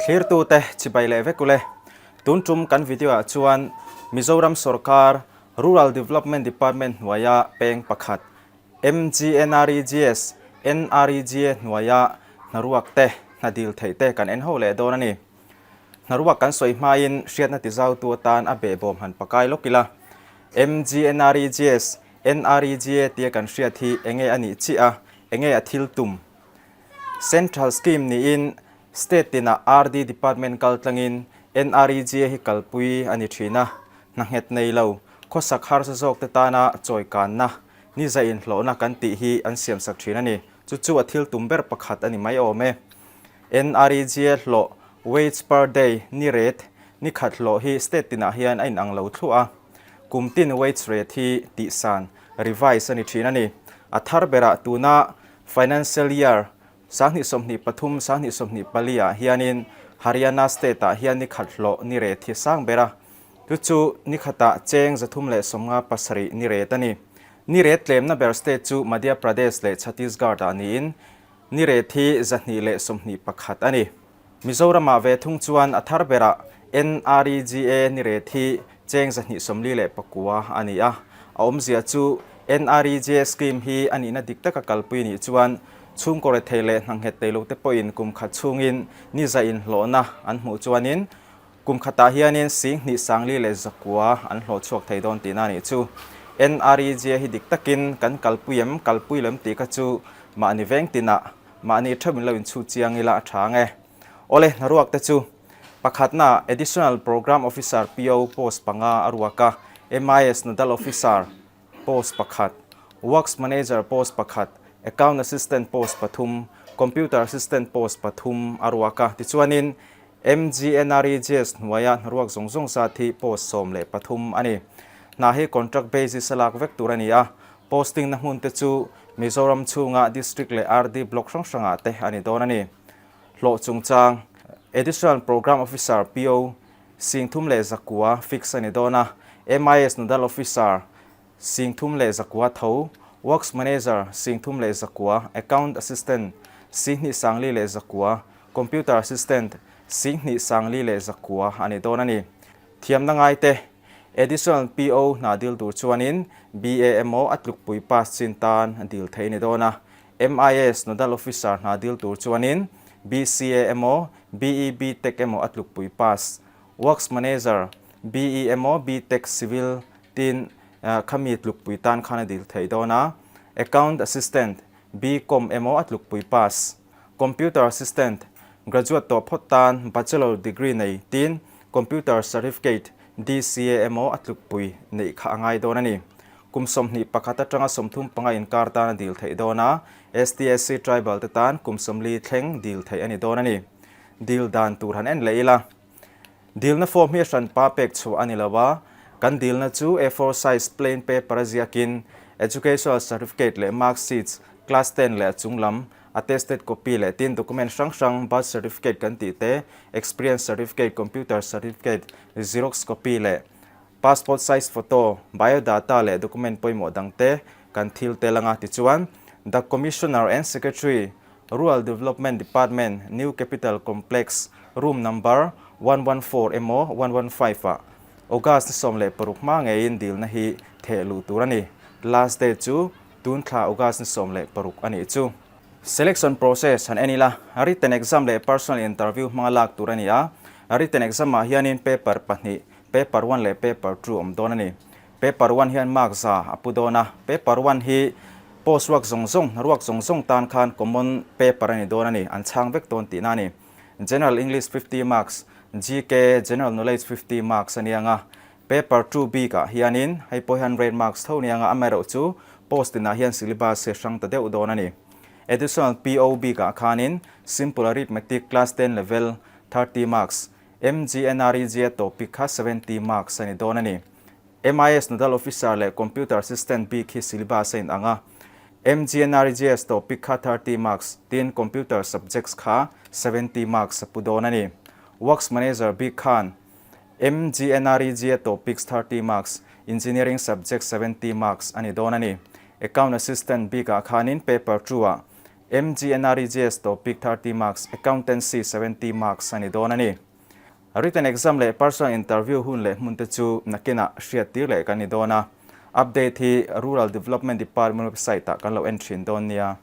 Thlirtute chibai leh vek ule. Tun tum kan video ah chuan Mizoram sorkar Rural Development Department hnuaia peng pakhat MGNREGS, NREGA hnuaia hnaruak te, hna dil theih te kan en ho leh dawn a ni. Hnaruak kan sawi hmain hriatna tizautu atan a behbawm han pakai lawk ila. MGNREGS, NREGA tia kan hriat hi enge a nih chiah a, enge a thil tum? Central Scheme niin State tinah RD Department kal tlangin NREGA hi kalpui a ni thin a, hna nghet nei lo, khawsak harsa zawkte tana chawikanna, ni za inhlawhna kan tih hi an siamsak thin a ni. Chu chu a thil tum ber pakhat a ni mai awm e. NREGA hlawh, wage per day, ni rate, ni khat hlawh hi state tinah hian a inang lo thluah a. Kum tin wage rate hi tihsan, revise, a ni thin a ni. A thar berah tuna financial year 2023, 2024 ah hianin Haryana state ah hian ni khat hlawh ni ret hi sang ber a. Chu chu ni khatah cheng 357 ni ret a ni. Ni ret tlemna ber state chu Madhya Pradesh leh Chhattisgarh ah niin ni ret hi 221 a ni. Mizoramah ve thung chuan a thar berah NREGA ni ret hi cheng 249 a ni a. A awmzia chu NREGA scheme hi a nihna dik taka kalpui nih chuan chhungkaw rethei leh hnanghet teilote pawhin kum khat chhungin ni za inhlawhna an hmuh chuanin kum khatah hianin 21,900 an hlawh chhuak thei dawn tihna a nih chu. NREGA hi dik takin kan kalpui em, kalpui lo em tih kha chu mahni veng tinah Mahni theuh in lo inchhut chiang ila a tha ang e. Awle, hnaruak te chu pakhatna Additional Programme Officer, PO, post panga a ruak a, MIS Nodal Officer post pakhat, Works Manager post pakhat, Account Assistant post pathum, Computer Assistant post pathum a ruak a. Tichuanin MGNREGS hnuaia hnaruak zawng zawng zat hi post 13 a ni. Hna hi contract basis a lak vek tur a ni a, posting na hmun te chu Mizoram chhunga District leh RD Block hrang hrangah te a ni dawn a ni. Hlawh chungchang, Additional Programme Officer, PO, 3100 fix a ni dawn a, MIS Nodal Officer, 3100 tho, Works Manager, 3100, Account Assistant, 2400, Computer Assistant, 2400 a ni dawn a ni. Thiamna ngaite, Additional PO hna dil tur chuanin BA emaw a tlukpui pass chin tan dil thei a ni dawn a. MIS Nodal Officer hna dil tur chuanin BCA emaw BE BTech emaw a tlukpui pass. Works Manager, BE emaw BTech Civil tin khami tlukpui tan khan a dil thei dawn a. Account Assistant, BCom emaw a tlukpui pass. Computer Assistant, Graduate tawh phawt tan Bachelor degree nei tin Computer Certificate, DCA, emaw a tlukpui neih kha a ngai dawn a ni. Kum 21 atanga 35 inkar tan a dil theih dawn a, STSC Tribal te tan kum 40 thleng dil theih a ni dawn a ni. Dil dan tur han en leh ila. Dilna form hi a hranpa pek chhuah a ni lo a, kan dilna chu A4 size plain paper a ziakin Educational Certificate leh Mark Sheets, Class 10 leh a chunglam, Attested copy leh tin document hrang hrang, birth certificate kan tih te, experience certificate, computer certificate, xerox copy leh passport size photo, biodata leh document pawimawh dang te kan thil tel anga tichuan The Commissioner and Secretary, Rural Development Department, New Capital Complex, Room Number 114 emaw 115 ah August ni 16 hma ngeiin dilna hi theh luh tur a ni. Last date chu Tun thla August ni 16 a nih chu. Selection process han en ila, written exam leh personal interview hmanga lak tur a ni a. Written exam ah hianin paper pahnih, paper one leh paper two awm dawn a ni. Paper one hian mark za a pu dawn a. Paper one hi post ruak zawng zawng, hna ruak zawng zawng tan khan common paper a ni dawn a ni, an chhang vek dawn tihna a ni. General English 50 marks, GK, General Knowledge 50 marks a nia nga. Paper 2 bik ah hianin hei pawh hian red marks tho nia nga amaherawh chu post tinah hian syllabus hi a hrang ta deuh dawn a ni. Additional PO bik ah khanin Simple Arithmetic Class 10 Level 30 marks, MGNREGA topic kha 70 marks a ni dawn a ni. MIS Nodal Officer leh Computer Assistant bik hi syllabus a inang a. MGNREGS topic kha 30 marks, tin Computer subjects kha 70 marks a pu dawn a ni. Works Manager bik khan MGNREGA topics 30 marks, Engineering subject 70 marks a ni dawn a ni. Account Assistant bikah khanin paper 2 ah. MGNREGS topic 30 marks, Accountancy 70 marks a ni dawn a ni. Written exam leh personal interview hun leh hmun te chu nakinah hriat tir leh kan ni dawn a. Update hi Rural Development Department website ah kan lo en thin dawn nia.